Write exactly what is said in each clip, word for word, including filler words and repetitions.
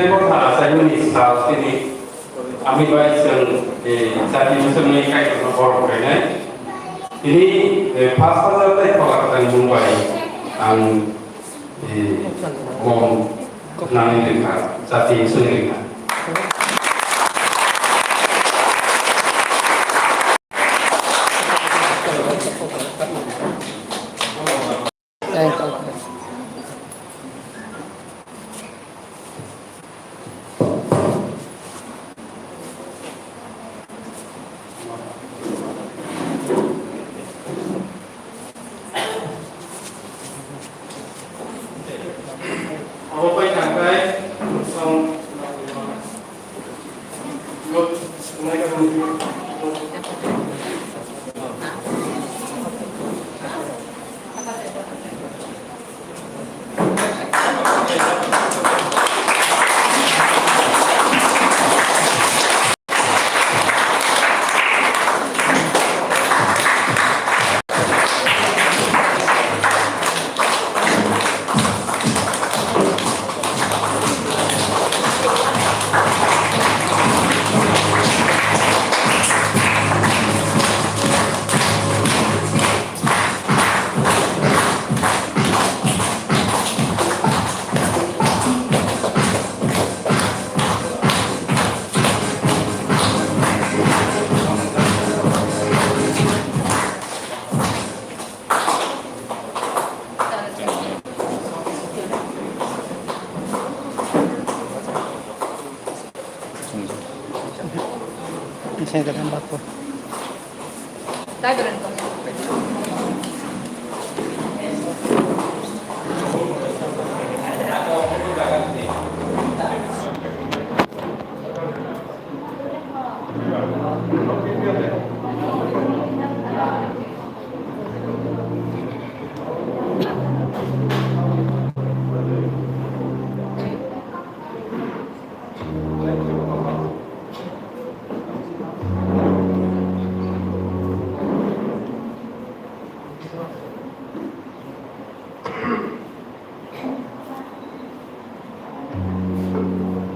Kotha achaimani sal tini ami bai chwng, eh, jati bwswkni kaitorno borom khlainai. Tini, eh, pash hajar tei pholak tangmung bai ang, eh, bom khnani rwkha, jati bwswkni rwkha. Abo pai tangkai, song,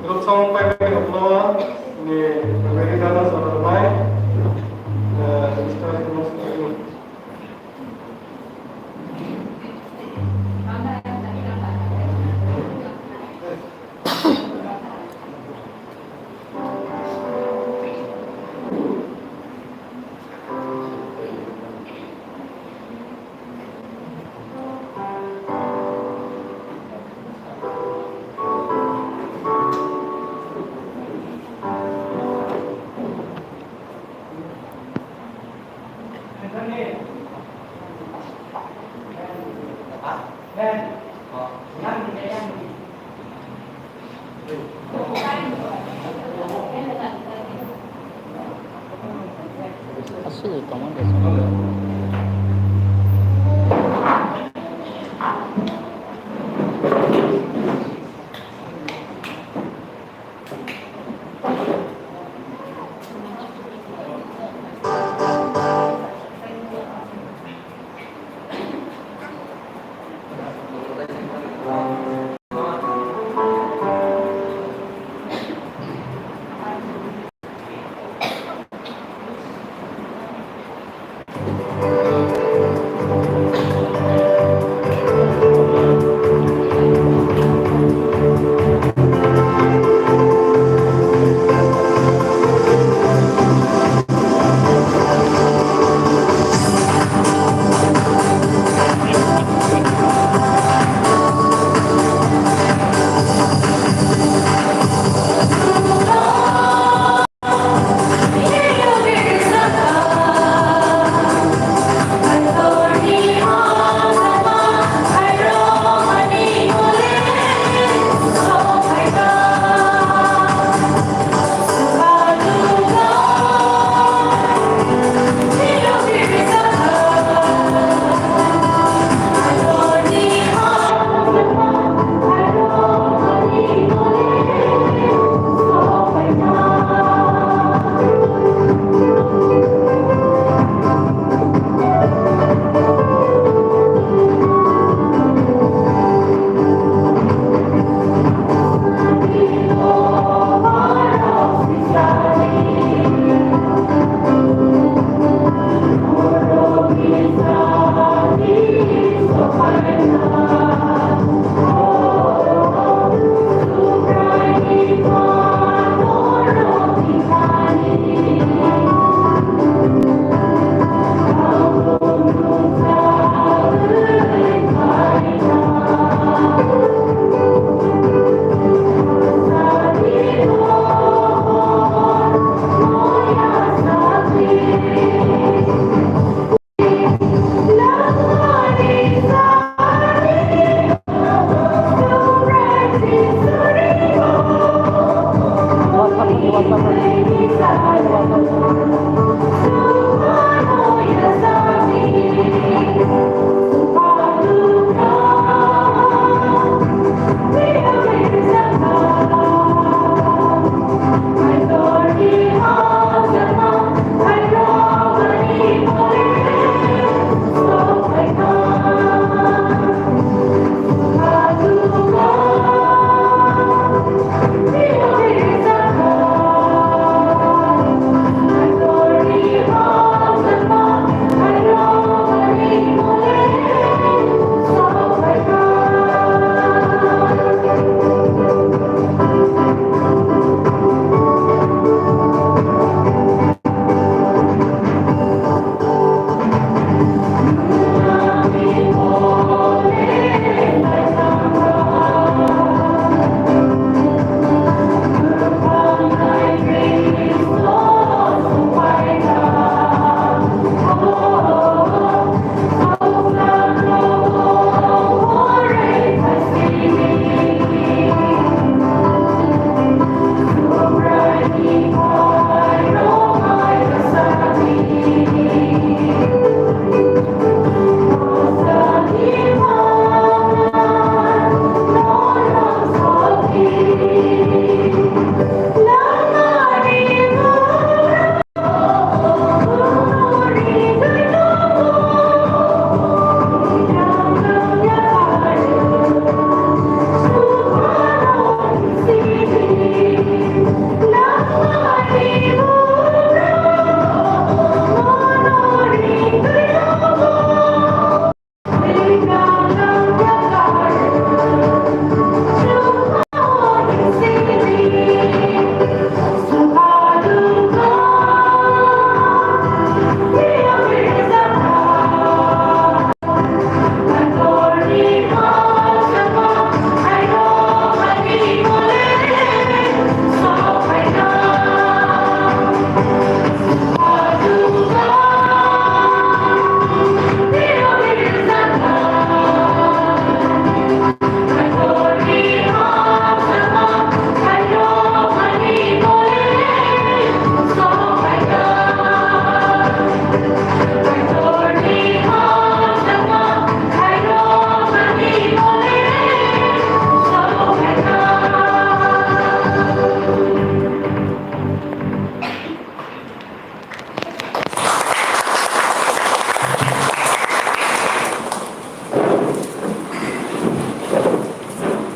Rupsong pai pai rukno ni America no sono mai, eh, Mister Yunus Kaimu.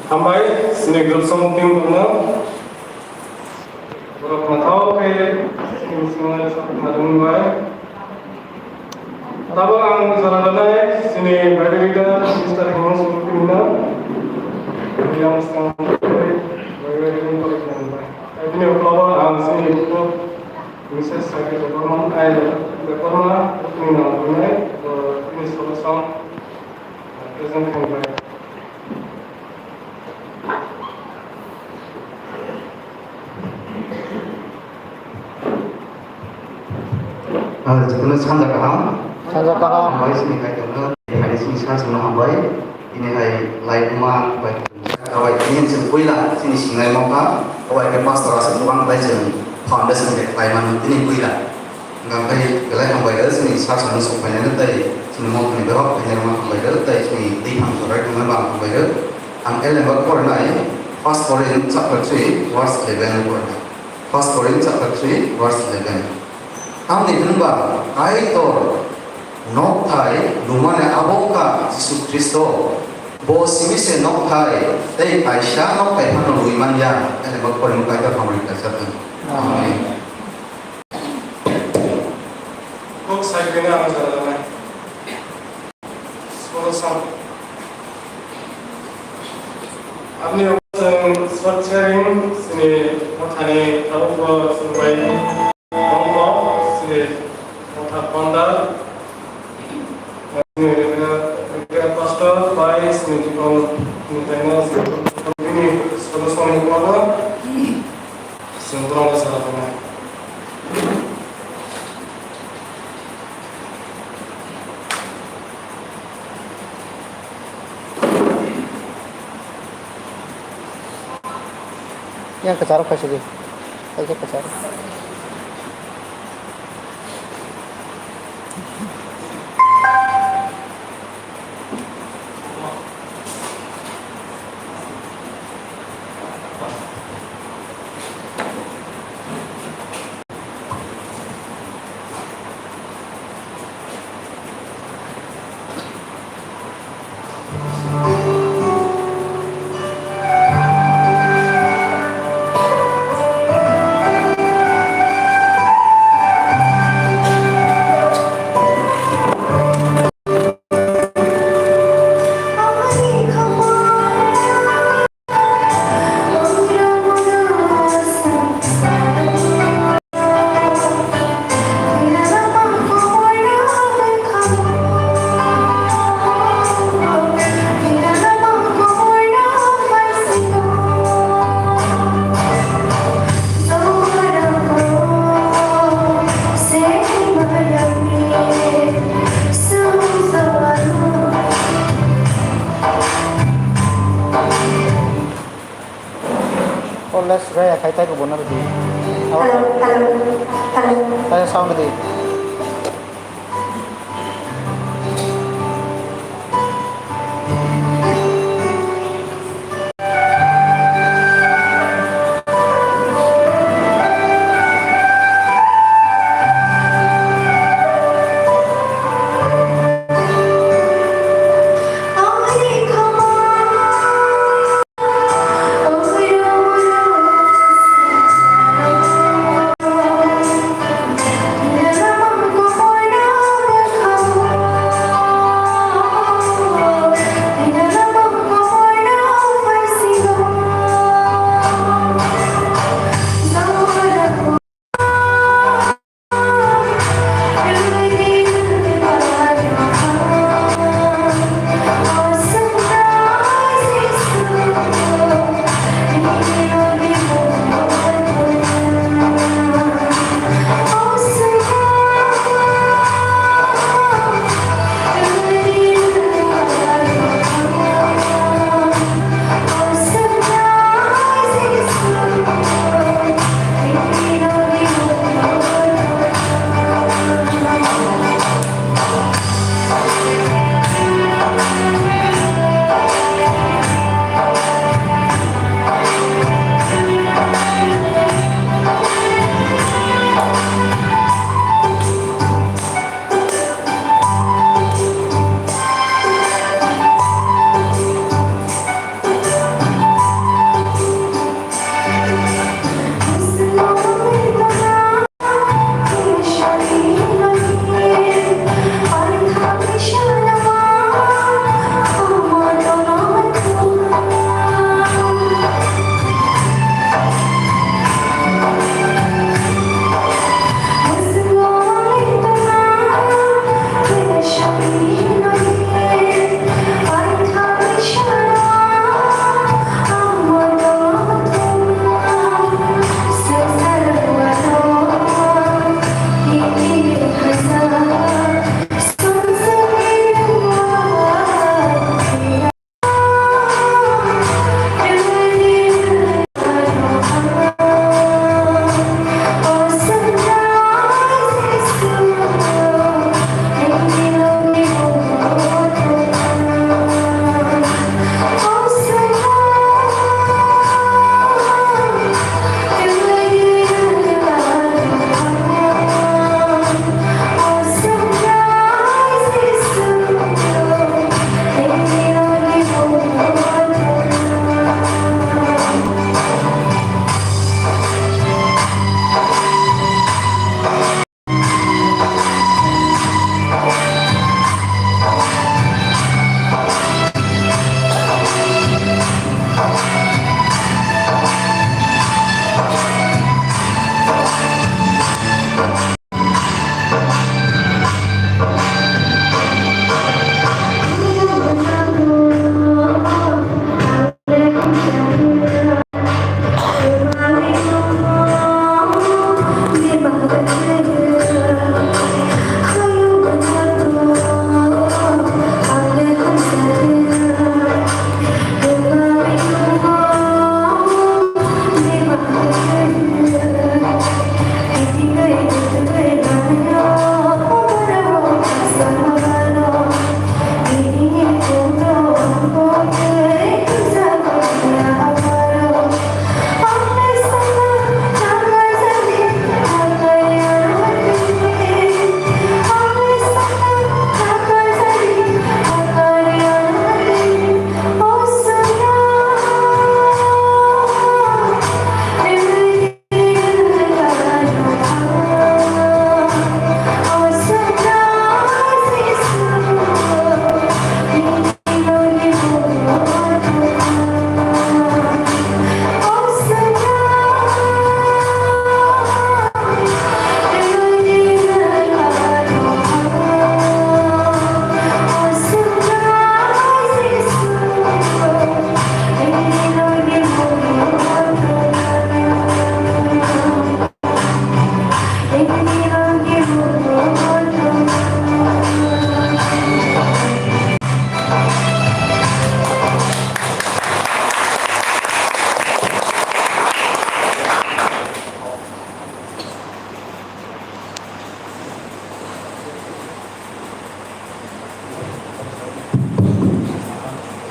Hambai, sini group song team rokno. Borok naithok khe sini sini sakna rwngbai. Tabuk ang jora rwnai sini Bible reader Mister Hemant Sumukti no. Yang skang Bible reading college ni bai. Bini uklogo ang sini buku Missus Sakhi Debbarma, ai Debbarma, bini nang rwnai, bini solution present khlaibai. Ah, jotono sanja kaham. Sanja kaham. Hambai sini kaitorno, hai sini sa songno hambai. Ini hai lai ma bai. Awai ini sini puila sini singlai ma kha. Awai ke pastor asa tukang bai jeng foundation ke khlai mani ini puila. Hingkha khe belai hambai rw chini sak sano sok phainai rw tei chini mokni berok phainai rwma hambai rw tei chini twi thang jorai thangma bang hambai rw. Ang L M O porinai First Corinth chapter three verse eleven porinai. First Corinth chapter three verse eleven. Tamni hwnba Kaitor nokthai lumani abo wngkha Jisu Khristo. Bo simi se nokthai tei kaisa nokthai phano lwi man ya. L M O porinai Kaitor hambai kaisa thang. Amen. Kok sai kene ang jora janai. Solo sam. Ani chwng short sharing chini mothani tabukbo chwng bai tongmo chini motha panda. Chini pastor bai chini deacon ni taino chini sodosyo ni kono chwng borokno sana tongnai. Yang kwcharo khaisidi. Kaisa kwcharo. O les raya khai tai ko bono rwdi. Hello, hello, hello. Tai sound di.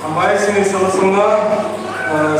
Hambai chini salo songno, ah,